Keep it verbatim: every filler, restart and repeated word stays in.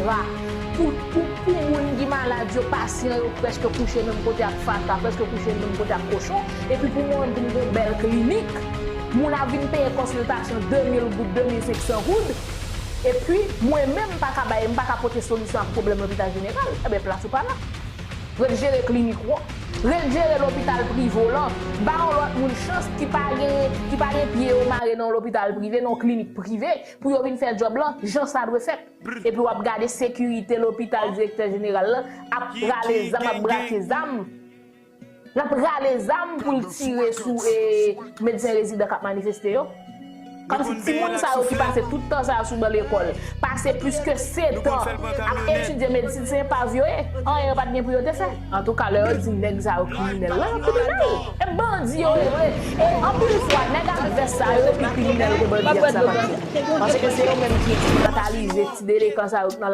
Pou, pou, pou moun ki malad yo, pasyan yo prèske kouche menm kote ak fatra, prèske kouche menm kote ak kochon, epi pou mwen menm pou m gon bèl klinik, moun ap vin peye konsiltasyon de mil goud, de mil senk san goud, epi mwen menm m pa ka bay, m pa ka pote solisyon ak pwoblèm lopital jeneral, enben plas ou pa la. Ret jere klinik ou an. Ret jere lopital prive w lan. Ba yon lòt moun chans ki pa gen, ki pa gen pye yo mare nan yon lopital prive, nan yon klinik prive, pou yo vin fè djòb lan jan sa dwe fèt. Epi w ap gade sekirite lopital direktè jeneral lan ap rale zam, ap brake zam. L ap rale zam pou l tire sou e, medsen rezidan k ap manifeste yo. Kòmsi timoun sa yo ki pase tout tan sa yo sou ban lekòl, pase plis ke sèt an ap etidye medsin, se enpav yo ye. Anyen yo pa t gen pou yo te fè. Antouka, lè yo di nèg sa yo kriminèl, la yo kriminèl. E bandi yo ye vre. E anpil fwa, nèg ak vès sa yo pi kriminèl ke bandi ak sa pa t. Paske se yo menm ki enstrimentalize ti delekan sa yo k nan